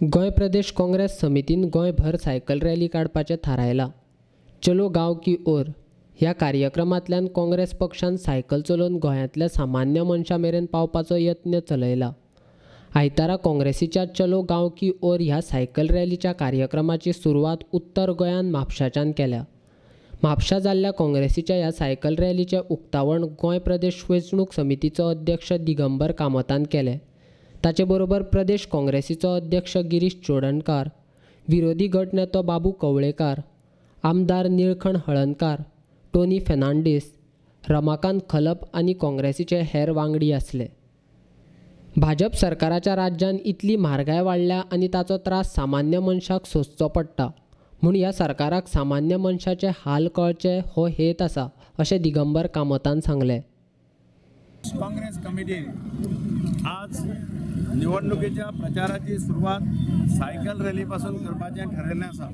गोंय प्रदेश काँग्रेस समितीन गोंयभर cycle rally काडपाचें थारायलां. चलो गांव की ओर ह्या कार्यक्रमांतल्यान काँग्रेस पक्षान सायकल चलोवन गोंयांतल्या सामान्य मनशां मेरेन पावपाचो यत्न चलयला. आयतारा काँग्रेसीच्या चलो गांव की ओर ह्या सायकल रॅलीच्या कार्यक्रमाची सुरवात उत्तर गोंयांत म्हापशाच्यान केल्या. म्हापशा जाल्ल्या काँग्रेसीच्या ह्या सायकल रॅलीचें उक्तावण गोंय प्रदेश वेंचणूक समितीचो अध्यक्ष दिगंबर कामतान केलें. ताचे बरोबर प्रदेश काँग्रेसीचो अध्यक्ष गिरीश चोडणकार, विरोधी गटनेतो बाबू कवळेकार, आमदार निळखण हळणकार, टोनी फेर्नांडीस, रमाकांत खलप आनी काँग्रेसीचे हेर वांगडी आसले. भाजप सरकाराच्या राज्यान इतली म्हारगाय वाडल्या आनी ताचो त्रास सामान्य मनशाक सोंसचो पडटा, म्हूण ह्या सरकाराक सामान्य मनशाचे हाल कळचे हो हेत आसा, अशें दिगंबर कामतान सांगलें. काँग्रेस कमिटीन आज निवडणुकीच्या प्रचाराची सुरवात सायकल रॅलीपासून करपाचें ठरयल्लें आसा.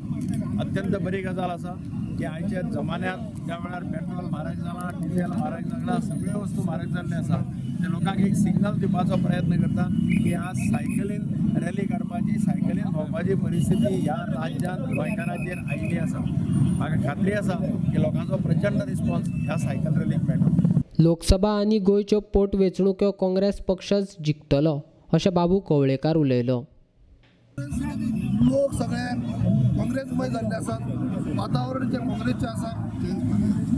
अत्यंत बरी गजाल आसा की आयच्या जमान्यांत ज्या वेळार पेट्रोल म्हारग जालां, डिझेल म्हारग जालां, सगळ्यो वस्तू म्हारग जाल्ल्यो आसा, ते लोकांक एक सिग्नल दिवपाचो प्रयत्न करता की आज सायकलीन रॅली काडपाची, सायकलीन भोंवपाची परिस्थिती ह्या राज्यांत गोंयकारांचेर आयिल्ली आसा. म्हाका खात्री आसा की लोकांचो प्रचंड रिस्पॉन्स ह्या सायकल रॅलीक मेळटा. लोकसभा आनी गोंयच्यो पोटवेंचणुक्यो काँग्रेस पक्षच जिखतलो अशें बाबू कवळेकार उलयलो. लोक सगळे काँग्रेसमय जाल्ले आसात, वातावरण जे काँग्रेसचें आसा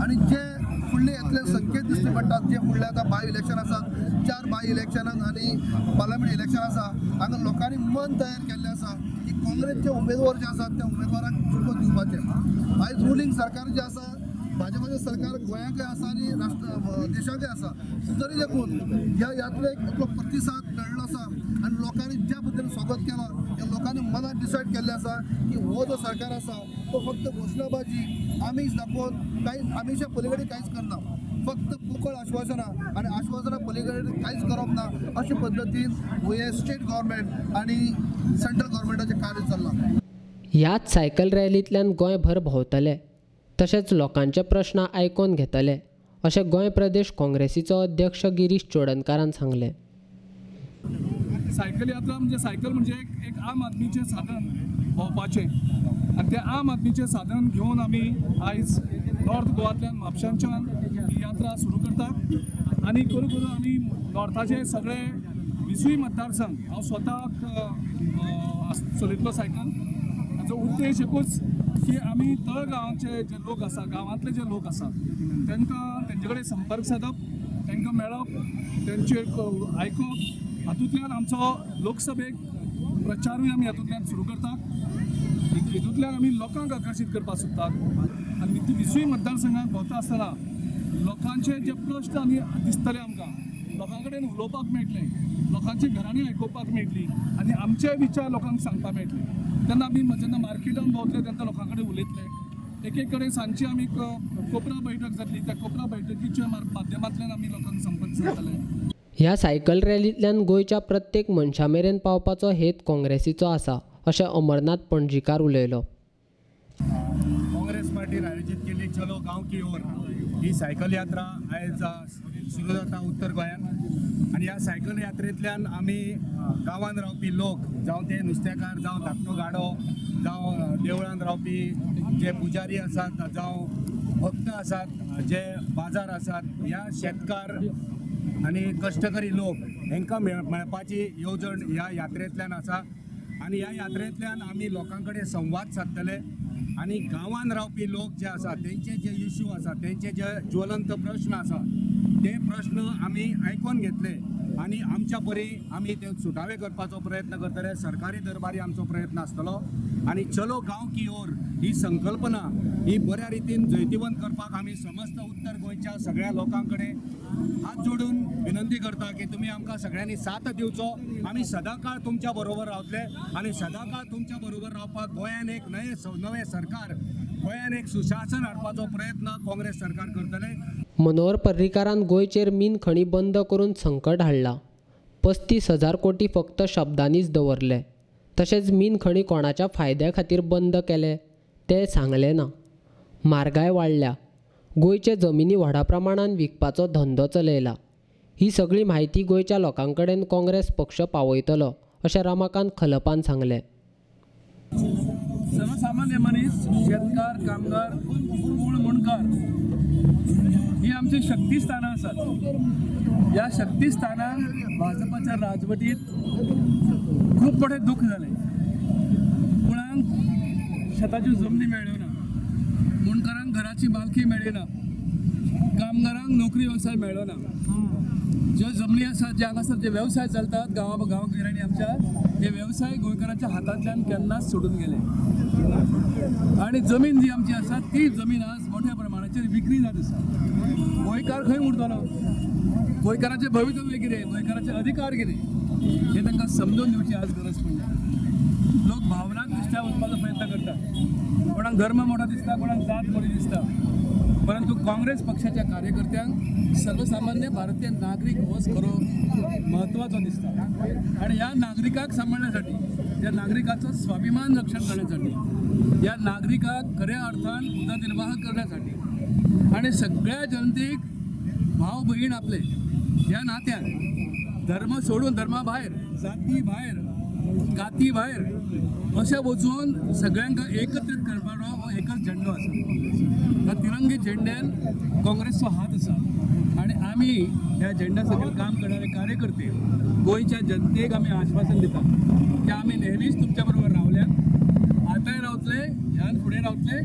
आनी जे फुडले येतले संकेत दिश्टी पडटात, जे फुडले आतां बाय इलेक्शन आसात, 4 बाय इलेक्शनाक आनी पार्लमेंट इलेक्शन आसा, हांगा लोकांनी मन तयार केल्लें आसा की काँग्रेसचे उमेदवार जे आसात त्या उमेदवारांक जिखोवन दिवपाचें. आयज रुलींग सरकार जें आसा, भाजपाचें सरकार गोंयांकय आसा आनी राष्ट्र देशाकय आसा, तरी देखून ह्या यात्रेक इतलो प्रतिसाद मेळ्ळो आसा आनी लोकांनी ज्या पद्दतीन स्वागत केलां, ह्या लोकांनी मनात डिसायड केल्लें आसा की हो जो सरकार आसा तो फक्त घोशणाबाजी, आमीश दाखोवन कांय आमिशा पलीकडे कांयच करना, फक्त पोकळ आश्वासनां आनी आश्वासनां पलीकडे कांयच करप ना, अशे पद्दतीन हे स्टेट गव्हर्मेंट आनी सेंट्रल गव्हर्मेंटाचें कार्य चल्लां. ह्याच सायकल रॅलींतल्यान गोंयभर भोंवतले तशेंच लोकांचे प्रश्न आयकोन घेतले अशें गोंय प्रदेश काँग्रेसीचो अध्यक्ष गिरीश चोडणकारान सांगलें. सायकल यात्रा म्हणजे सायकल म्हणजे एक आम आदमीचें साधन भोंवपाचें, आनी तें आम आदमीचें साधन घेवन आमी आयज नॉर्थ गोवांतल्यान म्हापशांच्यान ही यात्रा सुरू करतात आनी करू करू आमी नॉर्थाचे सगळे 20 मतदारसंघ हांव स्वताक चलयतलो सायकल. ताचो उद्देश एकूच की आमी तळगांवचे जे लोक आसा, गांवांतले जे लोक आसा तांकां तेंचे कडेन संपर्क सादप, तांकां मेळप, तेंचे आयकप, हातूंतल्यान आमचो लोकसभेक प्रचारूय आमी हातूंतल्यान सुरू करतात. हितूंतल्यान आमी लोकांक आकर्शीत करपाक सोदतात आनी 20 मतदारसंघात भोंवता आसतना लोकांचे जे प्रश्न आनी दिसतले आमकां, लोकां कडेन उलोवपाक मेळटलें, लोकांची घराणीं आयकुपाक मेळटली आनी आमचे विचार लोकांक सांगपाक मेळटले. तेन्ना आमी जेन्ना मार्केटान भोंवतले तेन्ना लोकां कडेन उलयतले, एक एक कडेन सांजची आमी कोपरा बैठक जातली, त्या कोपरा बैठकीच्या माध्यमांतल्यान आमी लोकांक संपर्क सादतले. ह्या सायकल रॅलींतल्यान गोंयच्या प्रत्येक मनशा मेरेन पावपाचो हेत काँग्रेसीचो आसा अशें अमरनाथ पणजीकार उलयलो. काँग्रेस पार्टीन आयोजीत केल्ली चलो गांव की ओर ही सायकल यात्रा आयज सुरू जाता उत्तर गोंयांत आनी ह्या सायकल यात्रेंतल्यान आमी गांवांत रावपी लोक, जावं ते नुस्तेकार, जावं धाकटो गाडो, जावं देवळांत रावपी जे पुजारी आसात, जावं भक्त आसात, जे बाजार आसात, ह्या शेतकार आनी कश्टकरी लोक हांकां मेळपाची येवजण ह्या यात्रेंतल्यान आसा आनी ह्या यात्रेंतल्यान आमी लोकां कडेन संवाद सादतले आनी गांवांत रावपी लोक जे आसा तेंचे जे इश्यू आसा, तेंचे जे ज्वलंत प्रश्न आसा ते प्रश्न आमी आयकोन घेतले आनी आमच्या परी आमी ते सुटावे करपाचो प्रयत्न करतले. सरकारी दरबारी आमचो प्रयत्न आसतलो आनी चलो गांव की ओर ही संकल्पना ही बऱ्या रितीन जैतिवंत करपाक आमी समस्त उत्तर गोंयच्या सगळ्या लोकां कडेन हात जोडून विनंती करता की तुमी आमकां सगळ्यांनी साथ दिवचो. आमी सदांकाळ तुमच्या बरोबर रावतले आनी सदांकाळ तुमच्या बरोबर रावपाक गोंयान एक नवें सरकार, गोंयान एक सुशासन हाडपाचो प्रयत्न काँग्रेस सरकार करतले. मनोहर पर्रीकारान गोंयचेर मीन खणी बंद करून संकट हाडलां. 35,000 कोटी फक्त शब्दांनीच दवरले. तशेंच मीन खणी कोणाच्या फायद्या खातीर बंद केले तें सांगलें ना. म्हारगाय वाडल्या, गोंयचे जमिनी व्हडा प्रमाणान विकपाचो धंदो चलयला. ही सगळी म्हायती गोंयच्या लोकां कडेन काँग्रेस पक्ष पावयतलो अशें रमाकांत खलपान सांगलें. सर्वसामान्य मनीस, शेतकार, कामगार, कूळ मुंडकार ही आमची शक्तीस्थानां आसात. ह्या शक्तीस्थानांक भाजपाच्या राजवटीत खूब मोठें दुःख जालें. कोणाक शेताच्यो जमनी मेळ्ळ्यो ना, मुंडकारांक घराची मालकी मेळ्ळी ना, कामगारांक नोकरी वेवसाय मेळ्ळो ना. ज्यो जमनी आसात, जे हांगासर जे वेवसाय चलतात गांवा गांवगिऱ्यांनी आमच्या, हे वेवसाय गोंयकारांच्या हातांतल्यान केन्नाच सोडून गेले. आनी जमीन जी आमची आसा ती जमीन आज मोठ्या प्रमाणाचेर विक्री जात आसा. गोंयकार खंय उरतलो? गोंयकाराचें भवितव्य कितें, गोंयकाराचे अधिकार कितें हें तांकां समजून दिवची आज गरज पडल्या. लोक भावनाक दृश्ट्या वचपाचो प्रयत्न करतात. कोणाक धर्म मोठो दिसता, कोणाक जात मोठी दिसता, परंतु काँग्रेस पक्षाच्या कार्यकर्त्यांक सर्वसामान्य भारतीय नागरीक होच खरो म्हत्वाचो दिसता. आणि ह्या नागरिकाक सांबाळण्यासाठी, या नागरिकाचो स्वाभिमान रक्षण करण्यासाठी, या नागरिकाक खऱ्या अर्थान उदरनिर्वाह करण्यासाठी आणि सगळ्या जनतेक भाव बहीण आपले ह्या नात्यान धर्म सोडून धर्मा भायर, जाती भायर, काती भायर अशें वचून सगळ्यांक एकत्रीत करपाचो हो एकच झेंडो आसा. ह्या तिरंगी झेंड्यान काँग्रेसचो हात आसा आनी आमी ह्या झेंड्या सकयल काम करणारे कार्यकर्ते गोंयच्या जनतेक आमी आश्वासन दिता की आमी नेहमीच तुमच्या बरोबर रावल्यात, आतांय रावतले, ह्यान फुडें रावतले.